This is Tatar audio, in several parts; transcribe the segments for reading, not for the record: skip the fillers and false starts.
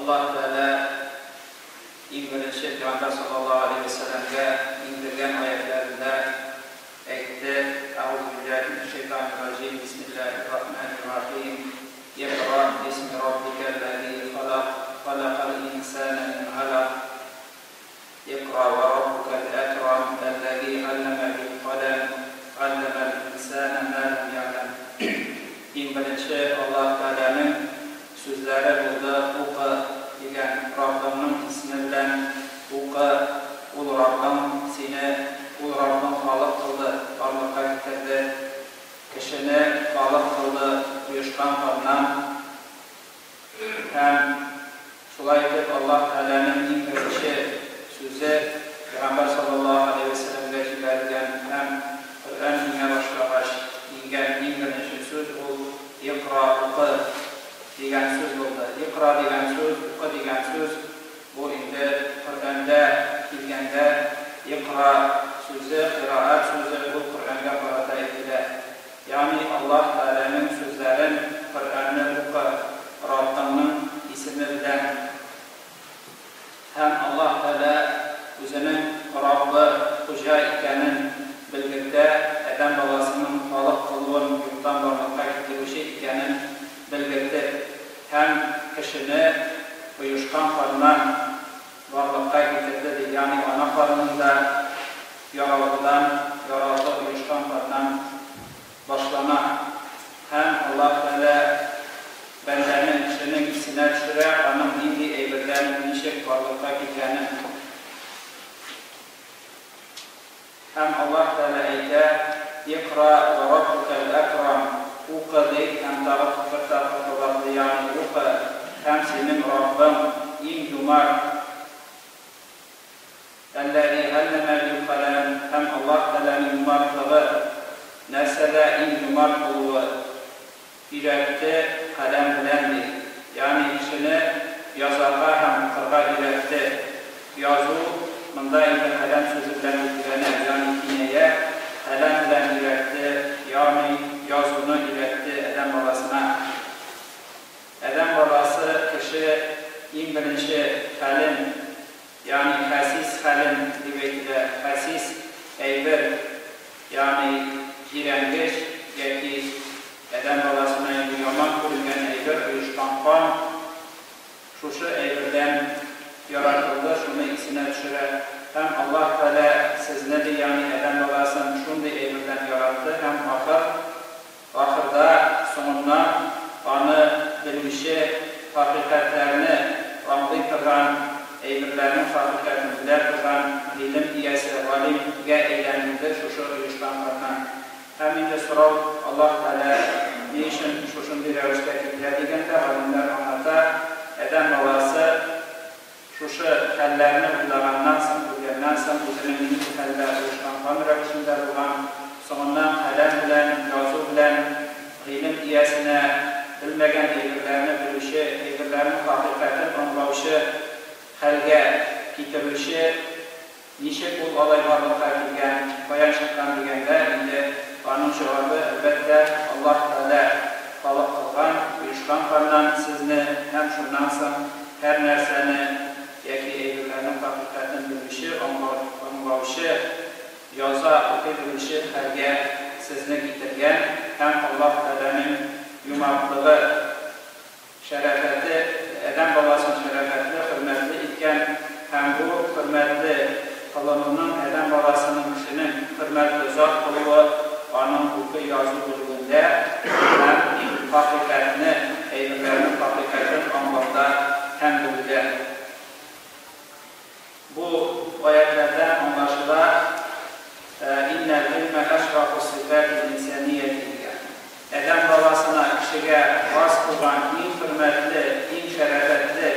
Аллаһ Тәгалә иң беренче Пәйгамбәр саллаллаһу алейһи вә сәлләмгә иңдергән аятьләрендә әйтте, Әгъузу биллаһи минәш шәйтанир раҗим, бисмиллаһир рахманир рахим, Икъра бисми раббикәлләзи халак, халакал инсана мин галак, Икъра вә раббукәл әкрам, әлләзи галләмә бил каләм, галләмәл инсана мә ләм йәгъләм. Иң беренче Аллаһ Тәгаләнең сүзләре булды, Укы, дигән, Раббыңның исеме белән укы, Ул Раббың сине, Ул Раббың халык кылды, барлыкка китерде, кешене халык кылды оешкан каннан. Һәм шулай итеп Аллаһ Тәгаләнең иң беренче сүзе Пәйгамбәр салләллаһу галәйһи вә сәлләмгә җибәрелгән һәм Коръән иңә башлагач иңгән иң беренче сүз ул Икъра, укы, дигән сүз булды. Икъра дигән сүз, укы дигән сүз, бу инде Коръәндә килгәндә Икъра сүзе, кыйраәт сүзе ул Коръәнгә карата әйтелә. Ягъни Аллаһ Тәгаләнең сүзләрен, Коръәнне укы, Раббыңның исеме белән. Һәм Аллаһ Тәгалә Үзенең Раббы, Хуҗа икәнен белгертә, адәм баласының халык кылуын юктан барлыкка китерүче икәнен белгертеп, һәм кешене оешкан каннан барлыкка китерде, ди, ягъни ана карынында яралгыдан, яралгы оешкан каннан башлана. Һәм Аллаһ Тәгалә бәндәнең, кешенең исенә төшерә аның нинди әйбердән, ничек барлыкка килгәнен. Һәм Аллаһ Тәгалә әйтә, Икъра вә раббукәл әкрам, укы, ди, һәм тагы бер тапкыр кабатлый, ягъни укы, һәм синең Раббың, иң юмарт, Әлләзи галләмә бил каләм, һәм Аллаһ Тәгаләнең юмартлыгы, нәрсәдә иң юмарт булуы, өйрәтте каләм белән, ди. Ягъни кешене язарга һәм укырга өйрәтте. Язу монда инде каләм сүзе белән билгеләнә, ягъни киная, каләм белән өйрәтте, ягъни язуны өйрәтте адәм баласына. Адәм баласы, кеше иң беренче хәлен, ягъни хәсис хәлен дип әйтелә, хәсис әйбер, ягъни җирәнгеч яки адәм баласына инде яман күренгән әйбер, оешкан кан, шушы әйбердән яратылды, шуны исенә төшерә. Һәм Аллаһ Тәгалә сезне, ди, ягъни адәм баласын шундый әйбердән яратты һәм ахыр, ахырда, соңыннан аны белүче, хакыйкатьләрне аңлый торган, әйберләрнең хакыйкатен белә торган гыйлем иясе, галим, гә әйләндерде шушы оешкан каннан. Һәм инде сорау, Аллаһ Тәгалә ни өчен шушындый рәвештә китерә дигәндә, галимнәр аңлата, адәм баласы шушы хәлләрне уйлаганнан соң, күргәннән соң, үзенең нинди хәлдә оешкан кан рәвешендә булган, соңыннан каләм белән, язу белән гыйлем иясенә, белмәгән әйберләрне белүче, әйберләрнең хакыйкатен аңлаучы хәлгә китерүче, Ничек ул алай барлыкка килгән, каян чыккан дигәндә, инде аның җавабы, әлбәттә, Аллаһ Тәгалә халык кылган, оешкан каннан сезне һәм шуннан соң һәр нәрсәне яки әйберләрнең хакыйкатен белүче, аңлаучы, яза, укый белүче хәлгә сезне китергән һәм Аллаһ Тәгаләнең юмартлыгы, Шәрәфәте, адәм баласын шәрәфәтле, хөрмәтле иткән һәм бу хөрмәтле кылынуның адәм баласының, кешенең хөрмәтле зат булуы аның укый-язу белүендә һәм хакыйкатьне, әйберләрнең хакыйкатен аңлауда һәм белүдә. Бу аятьләрдән аңлашыла, Иннәл гыйльмә әшрафу сыйфатил инсанияти дигән. Адәм баласына, кешегә хас булган иң хөрмәтле, иң шәрәфәтле,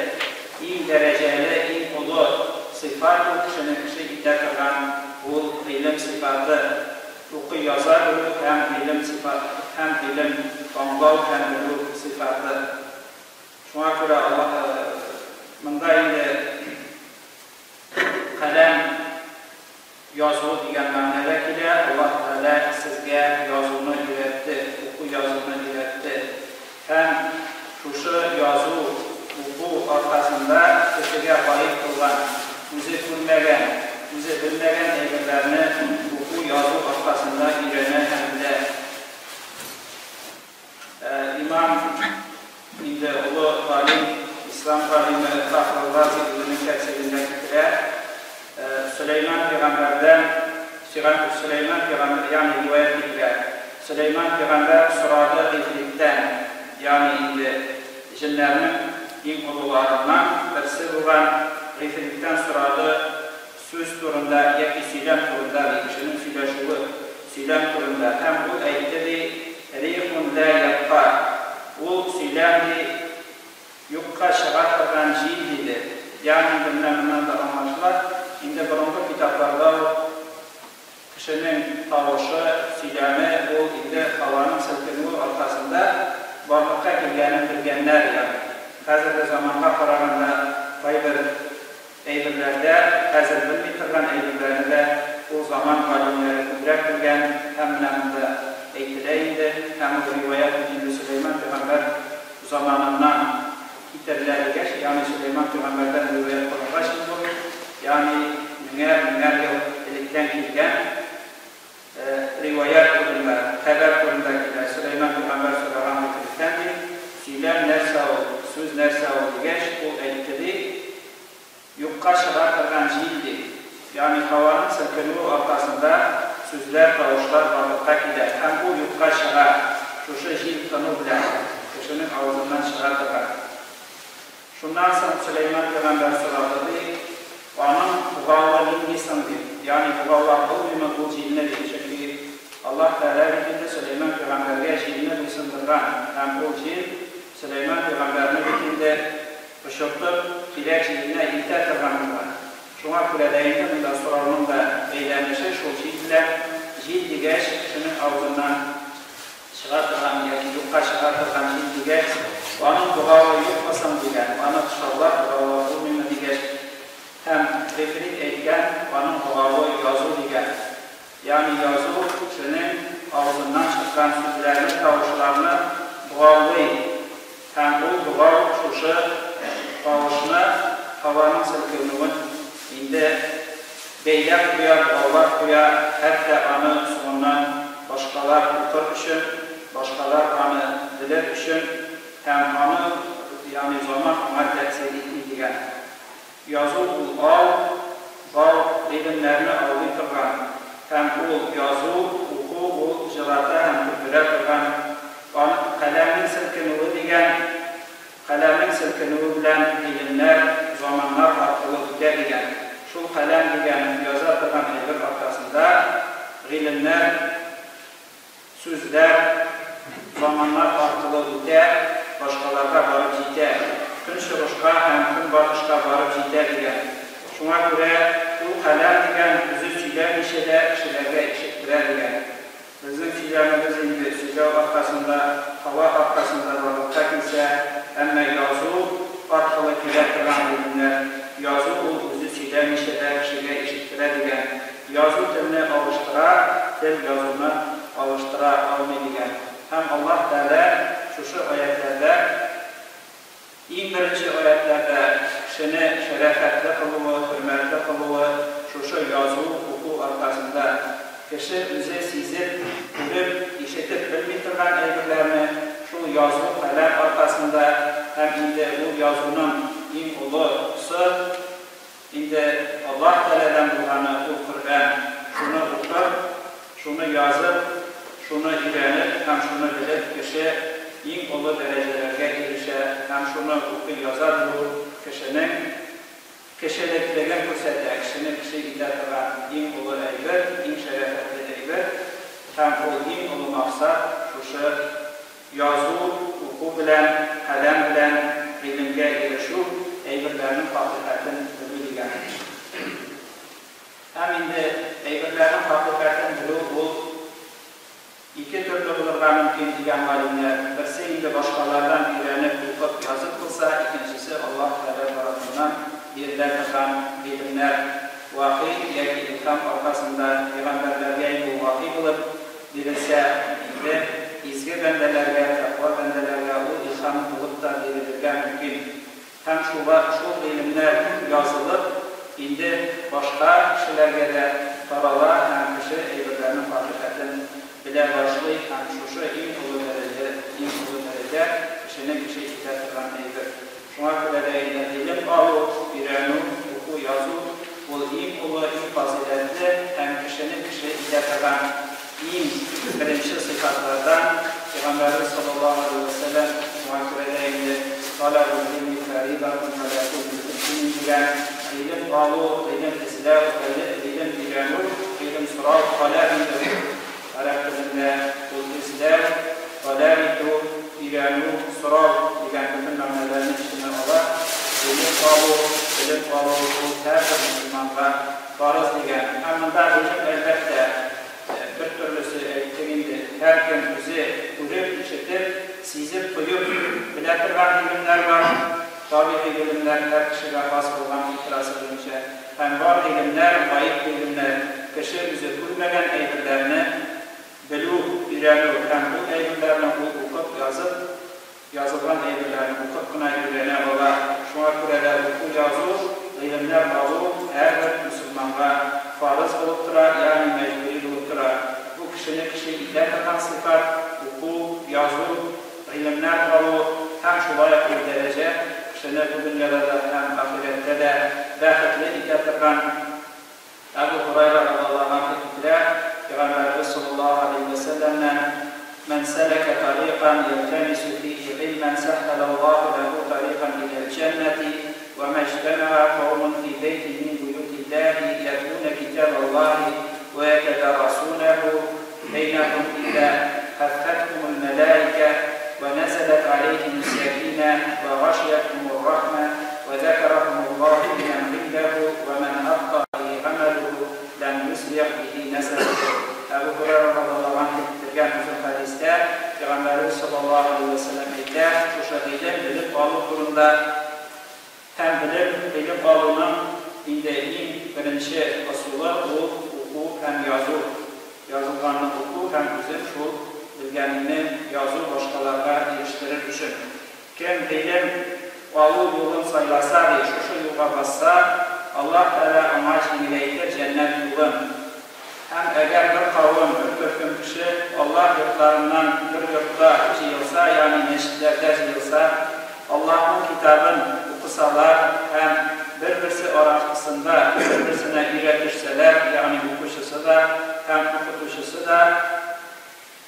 иң дәрәҗәле, иң олы сыйфат ул кешене кеше итә торган ул гыйлем сыйфаты, укый-яза белү һәм гыйлем сыйфаты һәм гыйлем аңлау һәм белү сыйфаты. Шуңа күрә Аллаһ монда инде каләм язу дигән мәгънәдә килә, Аллаһ Тәгалә сезгә язуны өйрәтте, уку-язуны өйрәтте. Һәм шушы язу, уку аркасында. кешегә гаип булган, үзе күрмәгән, үзе белмәгән әйберләрне уку, язу аркасында өйрәнә һәм белә. Имам, инде олы галим, ислам галиме Фәхрул Рази үзенең тәфсирендә китерә, Сөләйман пәйгамбәрдән, Сөләйман пәйгамбәр, ягъни риваять китерә, Сөләйман пәйгамбәр сорады Гыйфриттән, ягъни инде җеннәрнең иң олыларыннан берсе булган Гыйфриттән сорады сүз турында яки сөйләм турында, ди, кешенең сөйләшүе, сөйләм турында, һәм ул әйтте, ди, Рихун лә ябка, ул сөйләм, ди, юкка чыга торган җил, диде. Ягъни инде менә моннан да аңлашыла, инде борынгы китапларда ук кешенең тавышы, сөйләме ул инде һаваның селкенүе аркасында барлыкка килгәнен белгәннәр, ягъни хәзерге заманга караганда кайбер әйберләрдә, хәзер белми торган әйберләрне дә ул заман галимнәре күбрәк белгән һәм менә монда әйтелә инде, һәм ул риваять бит инде Сөләйман пәйгамбәр заманыннан китерелә дигәч, ягъни Сөләйман пәйгамбәрдән риваять кылынгач инде ул, ягъни меңәр-меңәр ел электән килгән риваять турында, хәбәр турында килә, Сөләйман пәйгамбәр сораган Гыйфриттән, ди, сөйләм нәрсә ул, сүз нәрсә ул дигәч, ул әйтте, ди, Юкка чыга торган җил, ди. Ягъни һаваның селкенүе аркасында сүзләр, тавышлар барлыкка килә һәм ул юкка чыга, шушы җил тыну белән, кешенең авызыннан чыга торган. Шуннан соң Сөләйман пәйгамбәр сорады, ди, Аның богавы нинди соң, дип. Ягъни богаулап булмыймы ул җилне, дип. Чөнки Аллаһ Тәгалә бит инде Сөләйман пәйгамбәргә җилне буйсындырган һәм ул җил Сөләйман пәйгамбәрне бит инде очыртып, кирәк җиренә илтә торган булган. Шуңа күрә дә инде монда сорауның да бәйләнеше шул җил белән, җил дигәч, кешенең авызыннан чыга торган яки юкка чыга торган җил дигәч, аның богавы юкмы соң дигән, аны тышаулап, богаулап булмыймы дигәч, һәм Гыйфрит әйткән, аның богавы язу дигән. Ягъни язу кешенең авызыннан чыккан сүзләрне, тавышларны богаулый һәм ул богау шушы тавышны, һаваның селкенүен инде бәйләп куя, богаулап куя, хәтта аны соңыннан башкалар укыр өчен, башкалар аны белер өчен һәм аны, ягъни заман аңа тәэсир итми дигән. Язу ул ау, бау, гыйлемнәрне аулый торган, һәм ул язу, уку ул җылата һәм көлдерә торган, аны каләмнең селкенүе дигән, каләмнең селкенүе белән гыйлемнәр заманнар аркылы үтә дигән, шул каләм дигән яза торган әйбер аркасында гыйлемнәр, Сүзләр заманнар аркылы үтә, башкаларга барып җитә, көнчыгышка һәм көнбатышка барып җитә дигән. Шуңа күрә ул каләм дигән үзе сөйләмичә дә кешеләргә ишеттерә дигән. Безнең сөйләмебез инде сөйләү аркасында, һава аркасында барлыкка килсә, әмма язу аркылы килә торган гыйлемнәр, язу ул үзе сөйләмичә дә кешегә ишеттерә дигән. Язу телне алыштыра, тел язуны алыштыра алмый дигән. Һәм Аллаһ Тәгалә шушы аятьләрдә, иң беренче аятьләрдә кешене шәрәфәтле кылуы, хөрмәтле кылуы шушы язу, уку аркасында. Кеше үзе сизеп, күреп, ишетеп белми торган әйберләрне шул язу, каләм аркасында һәм инде ул язуның иң олы сы, Инде Аллаһ Тәгаләдән булганы ул Коръән, шуны укып, шуны язып, шуны өйрәнеп һәм шуны белеп кеше иң олы дәрәҗәләргә ирешә һәм шуны укый-яза белү кешенең кешелеклеген күрсәтә, кешене кеше итә торган иң олы әйбер, иң шәрәфәтле әйбер һәм ул иң олы максат шушы Язу, уку белән, каләм белән гыйлемгә ирешү, әйберләрнең хакыйкатен белү дигән. Һәм инде әйберләрнең хакыйкатен белү ул ике төрле булырга мөмкин, дигән галимнәр. Берсе инде башкалардан өйрәнеп, укып, язып булса, икенчесе Аллаһ Тәгалә тарафыннан бирелә торган гыйлемнәр, вахи яки илһам аркасында пәйгамбәрләргә инде ул вахи булып, Бирелсә, инде изге бәндәләргә, тәкъва бәндәләргә ул илһам булып та бирелергә мөмкин. Һәм шуга шул гыйлемнәр язылып, инде башка кешеләргә дә тарала һәм кеше әйберләрнең хакыйкатен белә башлый һәм шушы иң олы дәрәҗә, иң олы дәрәҗә кешене кеше итә торган әйбер. Шуңа күрә дә инде гыйлем алу, өйрәнү, уку, язу ул иң олы, иң фазыйләтле һәм кешене кеше итә торган иң беренче сыйфатлардан. Пәйгамбәребез саллаллаһу алейһи вә сәлләм шуңа күрә дә инде Таләбул гыйльми фәридатун галә кулли мөслимин дигән, гыйлем алу, гыйлем эзләү, гыйлем өйрәнү, гыйлем сорау, таләп инде ул гарәп телендә ул эзләү, таләп итү, өйрәнү, сорау дигән бөтен мәгънәләрне эченә ала. Гыйлем алу, белем алу ул һәрбер мөселманга фарыз дигән. Һәм монда гыйлем, әлбәттә, бер төрлесе әйттек инде, һәркем үзе күреп, ишетеп, сизеп, тоеп белә торган гыйлемнәр бар, табигый гыйлемнәр, һәр кешегә хас булган фитрасы буенча. Һәм бар гыйлемнәр, гаиб гыйлемнәр, кеше үзе күрмәгән әйберләрне белү, өйрәнү һәм ул әйберләрне ул укып, язып, Язылган әйберләрне укып кына өйрәнә ала. Шуңа күрә дә уку-язу, гыйлемнәр алу һәрбер мөселманга фарыз булып тора, ягъни мәҗбүри булып тора. Бу кешене кеше итә торган сыйфат, уку, язу, гыйлемнәр алу һәм шулай ук ул дәрәҗә кешене бу дөньяда да һәм ахирәттә дә бәхетле итә торган. Әбү Һурайра радиаллаһу анһу китерә, Пәйгамбәребез саллаллаһу галәйһи вә сәлләмнән, Мән сәләкә тарикан йәлтәмисү фиһи гыйльмән сәһһәләллаһу ләһү тарикан иләл җәннәти вә мә иҗтәмәгә каумун фи бәйтин мин буютиллаһи ятлүнә китабаллаһи вә йәтәдәрәсүнәһү бәйнәһүм илля хәффәтһүмул мәләикә вә нәзәләт галәйһимус сәкинә вә гашиятһүмур рахмә вә зәкәрәһүмуллаһу фимән гыйндәһү вә мән абтаа биһи гамәлүһү ләм юсриъ биһи нәсәбүһү. Әбү Һурайра радиаллаһу анһу китергән озын хәдистә Пәйгамбәребез саллаллаһу галәйһи вә сәлләм әйтә, шушы гыйлем, белеп алу турында һәм белем, гыйлем алуның инде иң беренче ысулы ул уку һәм язу. Язылганны уку һәм үзең шул белгәнеңне язу башкаларга ирештерер өчен. Кем гыйлем алу юлын сайласа, ди, шушы юлга басса, Аллаһ Тәгалә аңа җиңеләйтер җәннәт юлын. Һәм әгәр бер кавым, бер төркем кеше Аллаһ йортларыннан бер йортта җыелса, ягъни мәчетләрдә җыелса, Аллаһның Китабын укысалар һәм бер-берсе арасында бер-берсенә өйрәтешсәләр, ягъни укучысы да һәм укытучысы да,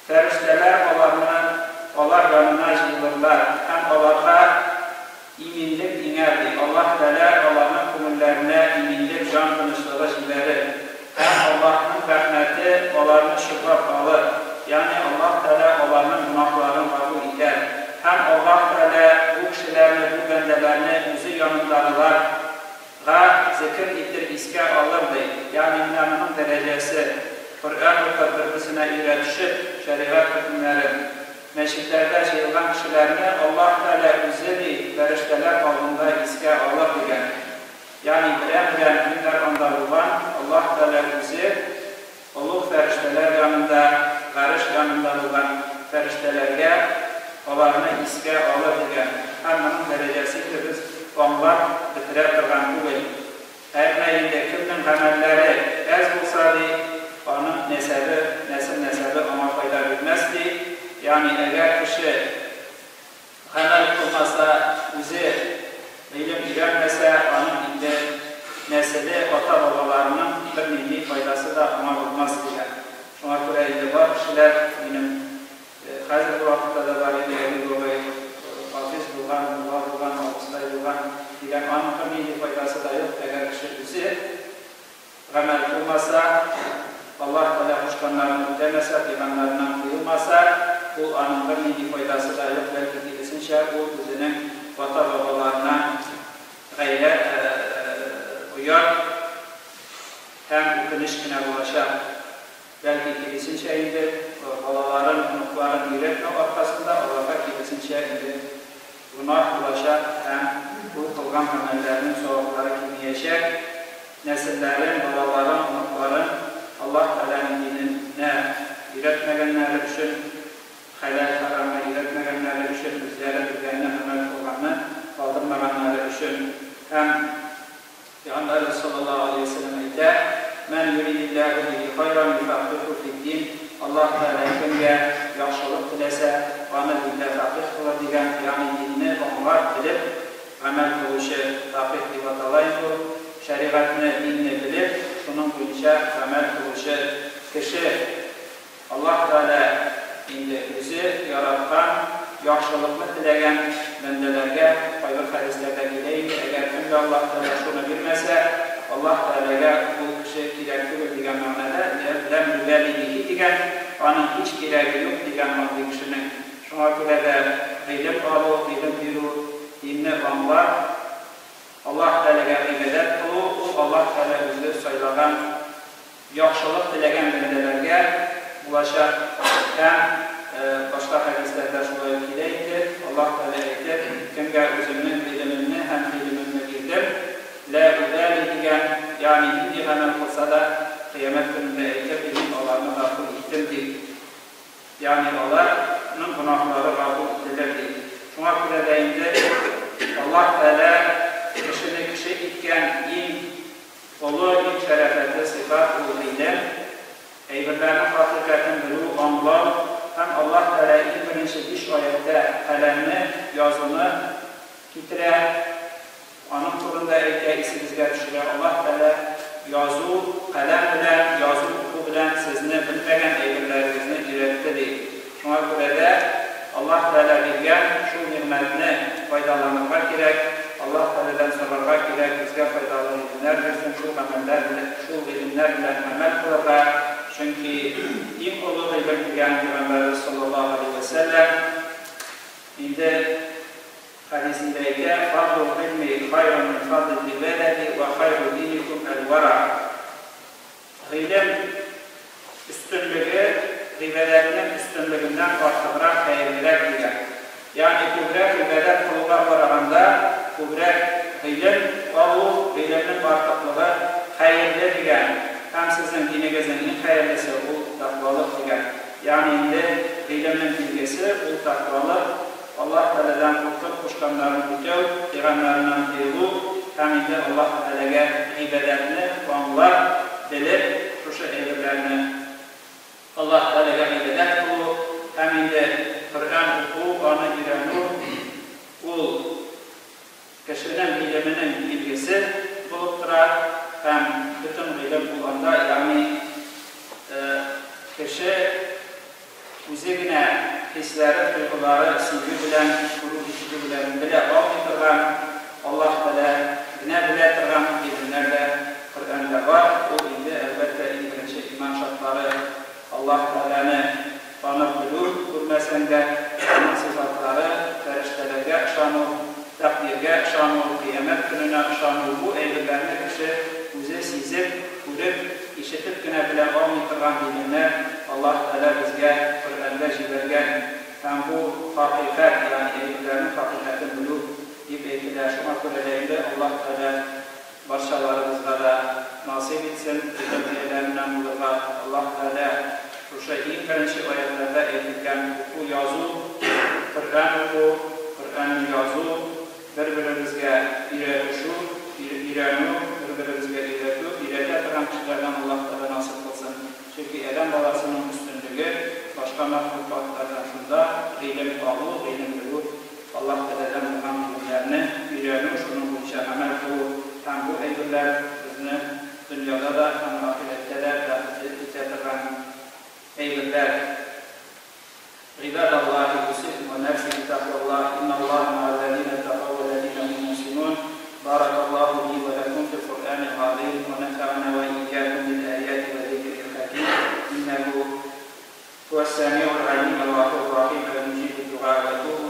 Фәрештәләр аларны алар янына җыелырлар һәм аларга иминлек иңәр, ди. Аллаһ Тәгалә аларның күңелләренә иминлек, җан тынычлыгы җибәрер һәм Аллаһның рәхмәте аларны чолгап алыр, ягъни Аллаһ Тәгалә аларның гөнаһларын гафу итәр һәм Аллаһ Тәгалә бу кешеләрне, бу бәндәләрне Үзе янындагылар га зекер итер, искә алыр, ди. Ягъни менә моның дәрәҗәсе, Коръән укып, бер-берсенә өйрәтешеп, шәригать хөкемнәрен, мәчетләрдә җыелган кешеләрне Аллаһ Тәгалә Үзе, ди, фәрештәләр алдында искә алыр, дигән. Ягъни берәм-берәм кемнәр анда булган, Аллаһ Тәгалә Үзе олуг фәрештәләр янында, гареш янында булган фәрештәләргә аларны искә алыр, дигән. Һәм моның дәрәҗәсе инде без аңлап бетерә торган түгел. Әмма инде кемнең гамәлләре әз булса, ди, аның нәсәбе, нәсел-нәсәбе аңа файда бирмәс, ди. Ягъни әгәр кеше Гамәл кылмаса, үзе гыйлем өйрәнмәсә, аның инде нәселе, ата-бабаларының бернинди файдасы да аңа булмас, дигән. Шуңа күрә инде бар кешеләр, минем хәзерге вакытта да бар инде әби-бабай хафиз булган, мулла булган, абыстай булган, дигән, аның бернинди файдасы да юк, әгәр кеше үзе Гамәл кылмаса, Аллаһ Тәгалә кушканнарны үтәмәсә, тыйганнарыннан тыелмаса, ул аның бернинди файдасы да юк, бәлки киресенчә, ул үзенең ата-бабаларына гайрәт, оят һәм үкенеч кенә булачак. Бәлки киресенчә инде, балаларын, оныкларын өйрәтмәү аркасында аларга киресенчә инде гөнаһ булачак һәм ул кылган гамәлләренең саваплары кимиячәк, нәселләрен, балаларын, оныкларын Аллаһ Тәгаләнең диненә өйрәтмәгәннәре өчен, хәләл-хәрамны өйрәтмәгәннәре өчен, үзләре белгәнне гамәл кылганны калдырмаганнары өчен. Һәм Пәйгамбәребез салләллаһу галәйһи вә сәлләм әйтә, Мән юридиллаһу бихи хайран юфәкъкыһу фид-дин, Аллаһ Тәгалә кемгә яхшылык теләсә, аны диндә фәкыйһ кылыр дигән, ягъни динне аңлап, белеп гамәл кылучы фәкыйһ дип атала инде ул, шәригатьне, динне белеп, шуның буенча гамәл кылучы кеше. Аллаһ Тәгалә инде Үзе яраткан, яхшылыкны теләгән бәндәләргә, кайбер хәдисләрдә килә инде, әгәр кемгә Аллаһ Тәгалә шуны бирмәсә, Аллаһ Тәгаләгә ул кеше кирәк түгел дигән мәгънәдә, ләм юбали бихи дигән, аның һич кирәге юк дигән андый кешенең. Шуңа күрә дә гыйлем алу, гыйлем бирү, динне аңлап, Аллаһ Тәгаләгә гыйбадәт кылу, ул Аллаһ Тәгалә Үзе сайлаган Яхшылык теләгән бәндәләргә булачак һәм башка хәдисләрдә шулай ук килә инде, Аллаһ Тәгалә әйтер, Кемгә Үземнең гыйлемемне һәм гыйлемемне бирдем, лә убали дигән, ягъни нинди гамәл кылса да, Кыямәт көнендә әйтер, ди, мин аларны гафу иттем, дип. Ягъни алар ның гөнаһлары гафу ителер, ди. Шуңа күрә дә инде Аллаһ Тәгалә кешене кеше иткән иң Олы, иң шәрәфәтле сыйфат ул гыйлем, әйберләрнең хакыйкатен белү, аңлау һәм Аллаһ Тәгалә иң беренче биш аятьтә каләмне, язуны китерә, аның турында әйтә, исегезгә төшерә. Аллаһ Тәгалә язу, каләм белән, язу, уку белән сезне белмәгән әйберләрегезне өйрәтте, ди. Шуңа күрә дә Аллаһ Тәгалә биргән шул нигъмәтне файдаланырга кирәк, Аллаһ Тәгаләдән сорарга кирәк, безгә файдалы гыйлемнәр бирсен, шул гамәлләр белән, шул гыйлемнәр белән гамәл кылырга, чөнки иң олы гыйлем дигән Пәйгамбәребез салләллаһу галәйһи вә сәлләм инде хәдисендә әйтә, Фадлул гыйльми хайрун мин фадлил гыйбадәти вә хайру диникум әл-вара. Гыйлем өстенлеге гыйбадәтнең өстенлегеннән артыграк, хәерлерәк дигән. Ягъни күбрәк гыйбадәт кылуга караганда, күбрәк гыйлем алу, гыйлемнең артыклыгы хәерле дигән. Һәм сезнең динегезнең иң хәерлесе ул тәкъвалык дигән. Ягъни инде гыйлемнең билгесе ул тәкъвалык, Аллаһ Тәгаләдән куркып кушканнарын үтәү, тыйганнарыннан тыелу һәм инде Аллаһ Тәгаләгә гыйбадәтне аңлап, белеп, шушы әйберләрне Аллаһ Тәгаләгә гыйбадәт кылу һәм инде Коръән уку, аны өйрәнү, ул кешенең гыйлеменең билгесе булып тора һәм бөтен гыйлем ул анда, ягъни кеше Үзе генә хисләре, тойгылары, сизү белән, күрү, ишетү белән белә алмый торган, Аллаһ Тәгалә генә белә торган гыйлемнәр дә Коръәндә бар. Ул инде, әлбәттә, иң беренче иман шартлары, Аллаһ Тәгаләне танып белү, күрмәсәң дә, Аның сыйфатлары, фәрештәләргә ышану, тәкъдиргә ышану, кыямәт көненә ышану, бу әйберләрне кеше үзе сизеп, күреп, Ишетеп кенә белә алмый торган гыйлемнәр Аллаһ Тәгалә безгә Коръәндә җибәргән һәм бу хакыйкать, ягъни әйберләрнең хакыйкатен белү дип әйтелә. Шуңа күрә дә инде Аллаһ Тәгалә барчаларыбызга да насыйп итсен гыйлем ияләреннән булырга. Аллаһ Тәгалә шушы иң беренче аятьләрдә әйтелгән уку-язу, Коръән уку, Коръәнне язу, Бер-беребезгә өйрәтешү, өйрәнү, бер-беребезгә өйрәтү, өйрәтә торган кешеләрдән Аллаһ Тәгалә насыйп кылсын. Чөнки адәм баласының өстенлеге башка мәхлукатлардан шунда, гыйлем алу, гыйлем белү, Аллаһ Тәгаләдән булган гыйлемнәрне өйрәнү, шуның буенча гамәл кылу һәм бу әйберләр безне дөньяда да һәм ахирәттә дә бәхетле итә торган әйберләр. Гыйбадаллаһи, усыйкум вә нәфси битәкъваллаһ, инналлаһа мәгалләзинә тәкау вәлләзинә һум мухсинун, баракаллаһу ли вә ләкүм фил Коръәнил газыйм, вә нәфәгънә вә иййакум бил аяти вә зикрил хәким, иннәһү һүәс-сәмиғул галим әл-гафурур рахим әл-муҗибуд дуга вә тубу.